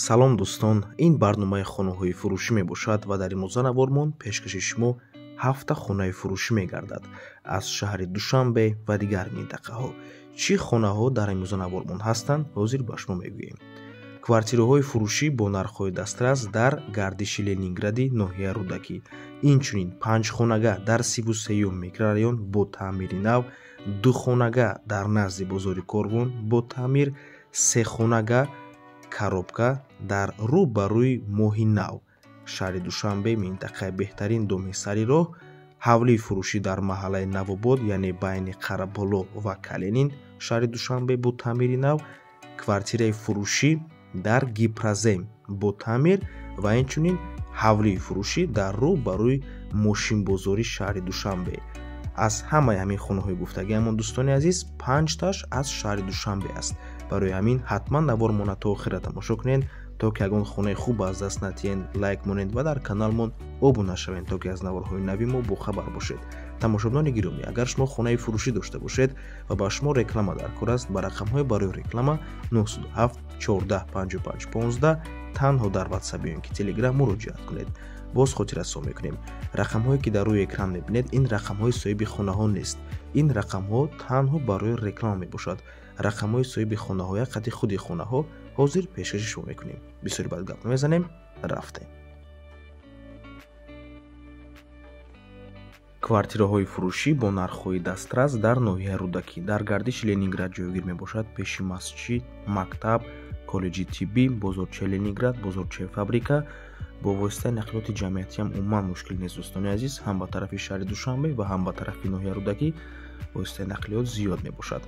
Салом дӯстон, ин барномаи хонаҳои фурӯшӣ мебошад ва дар имрӯза навормон пешкаши шумо 7 хонаи фурӯшӣ мегардад аз шаҳри Душанбе ва дигар минтақаҳо. Чӣ хонаҳо дар имрӯза навормон ҳастанд, ҳозир ба шумо мегӯем. Квартираҳои фурӯшӣ бо нархҳои дастрас дар гардиши Ленингради ноҳияи Рӯдакӣ. Инчунин 5 хонага дар 33 микрорайон бо таъмири нав, 2 хонага дар назди бозори Корвон бо таъмир, 3 хонага коробка дар рӯ ба рӯи Моҳи Нав, шаҳри Душанбе, минтақаи беҳтарин доми сари роҳ, ҳавлии фурӯшӣ дар маҳаллаи Навобод, яъне байни Қараболо ва Калинин, шаҳри Душанбе бо таъмири нав, квартираи фурӯшӣ дар Гипрозем бо таъмир ва инчунин ҳавлии фурӯшӣ дар рӯ ба рӯи мошинбозори шаҳри Душанбе. Аз ҳамаи ҳамин хонаҳои гуфтагиамон дӯстони азиз, 5таш аз шаҳри Душанбе аст. Барои ҳамин ҳатман навормона то охира тамошо кунед, то ки ягон хонаи хуб аз даст натиҳед, лайк монед ва дар каналмон обуна шавед, то ки аз наворҳои нави мо бохабар бошед. Тамошобинони гиромӣ, агар шумо хонаи фурӯшӣ дошта бошед ва ба шумо реклама дар кор аст, ба рақамҳои барои реклама 907 14 55 15 танҳо дар WhatsApp ё ки Telegram муроҷиат кунед. Боз хотиррасон мекунем, рақамҳое ки дар рӯи экран мебинед, ин рақамҳои соҳиби хонаҳо нест. Ин рақамҳо танҳо барои реклама мебошад. Рақамҳои соҳиби хонаҳоя қадри худи хонаҳо ҳозир пешкаши шумо мекунем. Бисёри бад гап намезанем, рафтем. Квартираҳои фурӯшӣ бо нархҳои дастрас дар ноҳияи Рӯдакӣ дар гардиши Ленинград ҷойгир мебошад. Пеши масҷид, мактаб, коллеҷи тиббӣ, бозорчаи Ленинград, бозорчаи фабрика. Бо воситаи нақлиёти ҷамъиятиам умуман мушкил нест дӯстони азиз, ҳам ба тарафи шаҳри Душанбе ва ҳам ба тарафи ноҳияи Рӯдакӣ воситаи нақлиёт зиёд мебошад.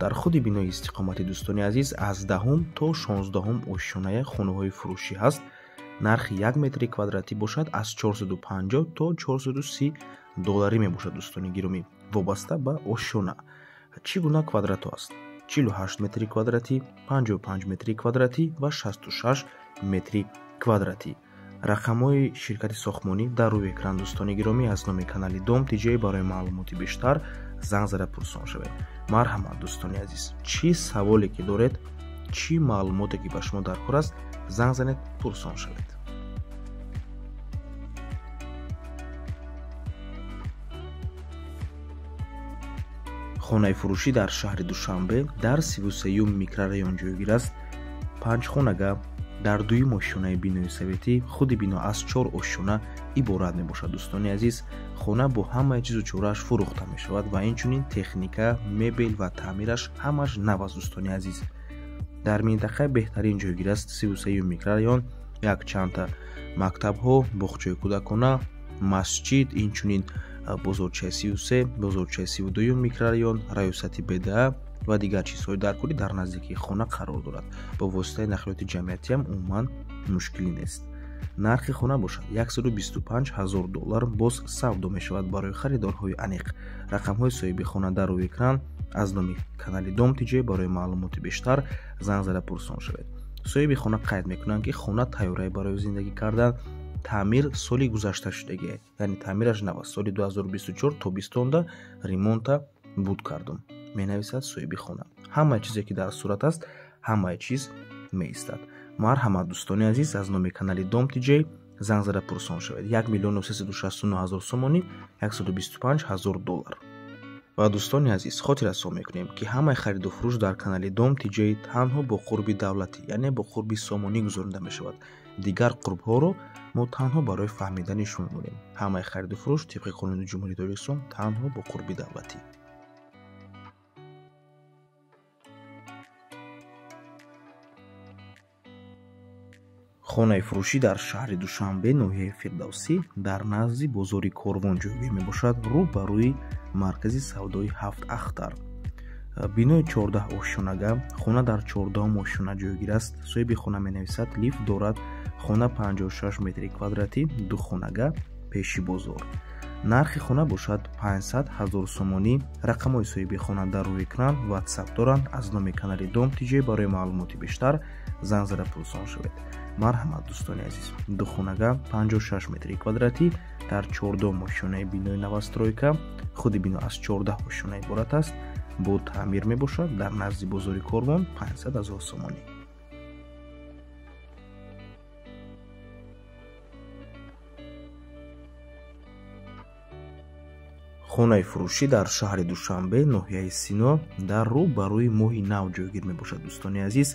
Дар худи бинои истиқомати дӯстони азиз аз 10 то 16 ошёная хонаҳои фурӯшӣ ҳаст. Нархи 1 метри квадратӣ бошад аз 450 то 430 долларӣ мебошад дӯстони гиромӣ, вобаста ба ошёна. Чӣ гуна квадратҳо аст? 48 метри квадратӣ, 55 метри квадратӣ ва 66 метри квадратӣ. Рақамҳои ширкати сохтмонӣ дар рӯи экран дӯстони гиромӣ аз номи канали Дом ТЖ барои маълумоти бештар занг зада пурсон шавед. Марҳамат дӯстони азиз, чӣ саволе ки доред, чӣ маълумоте ки ба шумо даркор аст, занг занед, пурсон шавед. Хонаи фурӯшӣ дар шаҳри Душанбе дар 33 микрорайон ҷойгир аст. 5 хонага дар дуюм ошёнаи бинои советӣ. Худи бино аз 4 ошёна иборат мебошад дӯстони азиз. Хона бо ҳамаи чизу чорааш фурӯхта мешавад ва инчунин техника, мебел ва таъмираш ҳамаш нав аст дӯстони азиз. Дар минтақаи беҳтарин ҷойгир аст, 33 микрорайон, якчандта мактабҳо, боғчаи кӯдакона, масҷид, инчунин бозорчаи 33, бозорчаи 32 микрорайон, раёсати БДА ва дигар чизҳои даркорӣ дар наздикии хона қарор дорад. Бо воситаи нақлиёти ҷамъиятиам умуман мушкилӣ нест. Нархи хона бошад 125 000 доллар боз савдо мешавад барои харидорҳои аниқ. Рақамҳои соҳиби хона дар рӯи экран аз номи канали Дом ТЖ барои маълумоти бештар занг зада пурсон шавед. Соҳиби хона қайд мекунанд, ки хона тайёрае барои зиндагӣ кардан, таъмир соли гузашта шудагиа, яъне таъмираш нав аст. Соли 2024 тобистонда ремонта буд кардум, менависад соҳиби хона. Ҳамаи чизе ки дар сурат аст, ҳамаи чиз меистад. Марҳамат дӯстони азиз, аз номи канали Дом ТЖ занг зада пурсон шавед. 1 369 000 сомонӣ, 125 000 доллар. Ва дӯстони азиз, хотиррасон мекунем, ки ҳамаи хариду фурӯш дар канали Дом ТЖ танҳо бо қурби давлатӣ, яъне бо қурби сомонӣ гузаронида мешавад. Дигар қурбҳоро мо танҳо барои фаҳмидани шумо мемонем. Ҳамаи хариду фурӯш тибқи қонуни Ҷумҳурии Тоҷикистон танҳо бо қурби давлатӣ. Хонаи фурӯшӣ дар шаҳри Душанбе, ноҳияи Фирдавсӣ, дар назди бозори Корвон ҷойгир мебошад, рӯ ба рӯи маркази савдои 7 Ахтар. Бинои 14 ошёнага, хона дар 14 ошёна ҷойгир аст. Соҳиби хона менависад, лифт дорад, хона 56 метри квадратӣ, 2 хонага, пеши бозор. Нархи хона бошад 500 000 сомонӣ. Рақамҳои соҳиби хона дар рӯи экран, WhatsApp доранд. Аз номи канали Дом ТЖ барои маълумоти бештар занг зада пурсон шавед. Марҳамат дӯстони азиз, 2 хонага, 56 метри квадратӣ дар 14 ошёнаи бинои новостройка. Худи бино аз 14 ошёна иборат аст. бо таъмир мебошад дар назди бозори Корвон 500 000 сомонӣ. Хонаи фурӯшӣ дар шаҳри Душанбе, ноҳияи Сино, дар рӯ ба рӯи моҳи нав ҷойгир мебошад. Дӯстони азиз,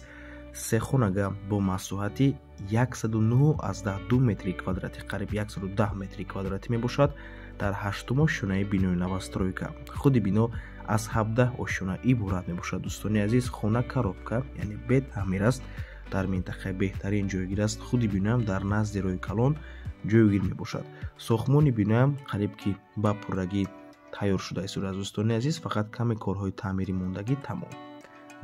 се хонага бо масоҳати 109,2 метри квадратӣ, қариб 110 метри квадратӣ мебошад, дар ҳаштум ошёнаи бинои новостройка. Худи бино аз 17 ошёна иборат мебошад. Дӯстони азиз, хона коробка, яъне бетаъмир аст, дар минтақаи беҳтарин ҷойгир аст. Худи биноам дар назди роҳи калон ҷойгир мебошад. Сохтмони биноам қариб ки ба пуррагӣ тайёр шуда истодааст. Дӯстони азиз, фақат каме корҳои таъмири мондагӣ тамом.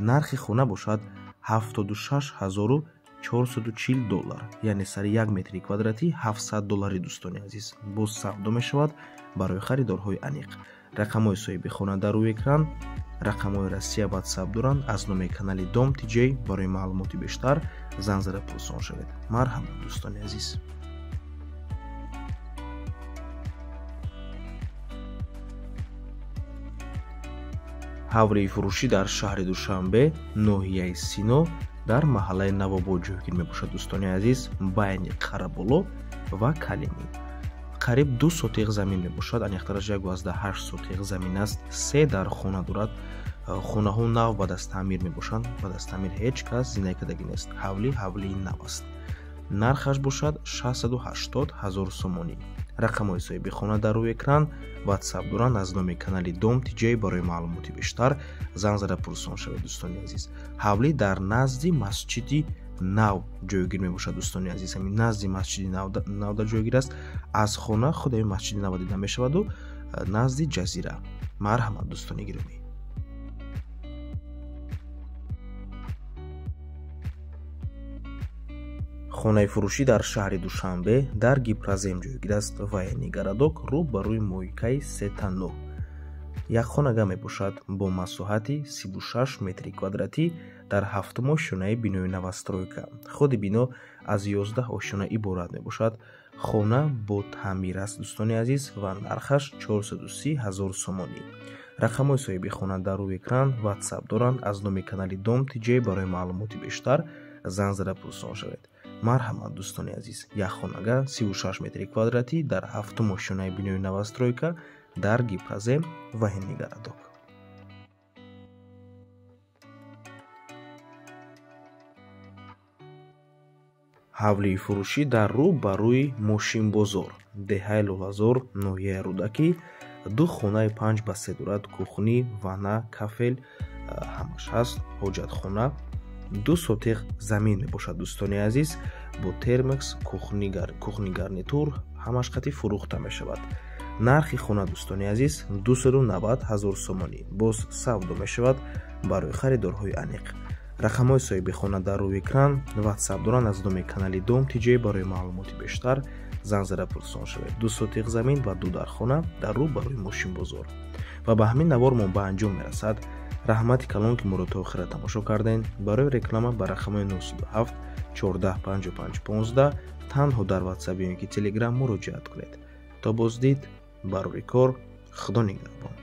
Нархи хона бошад 76 440 доллар, яъне сари 1 метри квадратӣ 700 доллари. Дӯстони азиз, боз савдо мешавад барои харидорҳои аниқ. Рақамҳои соҳиби хона дар рӯи экран, рақамҳои Россия WhatsApp доранд. Аз номи канали Дом TJ барои маълумоти бештар занг зада пурсон шавед. Марҳамат, дӯстони азиз. Ҳавлии фурӯшӣ дар шаҳри Душанбе, ноҳияи Сино, дар маҳаллаи Навобод ҷойгир мебошад. Дӯстони азиз, байни Қараболо ва Калинин қариб 2 сотиқ замин мебошад, аниқтараш 1,8 сотиқ замин аст. Се дар хона дорад. Хонаҳо нав ба даст таъмир мебошанд, ба даст таъмир ҳеҷ кас зинаи кардагӣ нест. Ҳавлӣ ҳавлии нав аст. Нархаш бошад 680 ҳазор сомонӣ. Рақамҳои соҳиби хона дар рӯи экран, WhatsApp доранд. Аз номи канали Дом TJ барои маълумоти бештар занг зада пурсон шавед. Дӯстони азиз, ҳавлӣ дар назди масҷиди нав ҷойгир мебошад. Дӯстони азиз, ҳамин назди масҷиди навда ҷойгир аст. Аз хона худ ҳамин масҷиди нава дида мешаваду назди ҷазира. Марҳамат, дӯстони гиромӣ. Хонаи фурӯшӣ дар шаҳри Душанбе дар Гипрозем ҷойгир аст ва яъне городок, рӯ ба рӯи мойкаи сета нӯҳ. Як хонага мебошад бо масоҳати 36 метри квадратӣ дар ҳафтум ошёнаи бинои новостройка. Худи бино аз 11 ошёна иборат мебошад. Хона бо таъмир аст, дӯстони азиз, ва нархаш 430 ҳазор сомонӣ. Рақамҳои соҳиби хона дар рӯи экран, WhatsApp доранд. Аз номи канали Дом TJ барои маълумоти бештар занг зада пурсон шавед. Марҳамат, дӯстони азиз, як хонага 36 метри квадратӣ дар ҳафтум ошёнаи бинои новостройка дар Гипрозем, военный городок. Ҳавлии фурӯшӣ дар рӯ ба рӯи мошинбозор, деҳаи Лолазор, ноҳияи Рӯдакӣ, ду хонаи 5 ба 3 дорад. Кухни, ванна, кафел ҳамаш ҳаст, ҳоҷатхона, 2 сотиқ замин мебошад. Дӯстони азиз, бо термекс, кухни, гарнитур ҳамаш қати фурӯхта мешавад. Нархи хона, дӯстони азиз, 290 ҳазор сомонӣ. Боз савдо мешавад барои харидорҳои аниқ. Рақамҳои соҳиби хона дар рӯи экран, WhatsApp доранд. Аз номи канали Дом TJ барои маълумоти бештар занг зада пурсон шавед. 2 сотиқ замин ва ду дархона дар рӯ ба рӯи мошинбозор. Ва ба ҳамин навормон ба анҷом мерасад. Раҳмати калон, ки моро то охира тамошо кардем. Барои реклама ба рақамҳои 907 14 55 15 танҳо дар WhatsApp ё ин ки Telegram муроҷиат кунед. То боздид, барори кор, Худо нигаҳбон.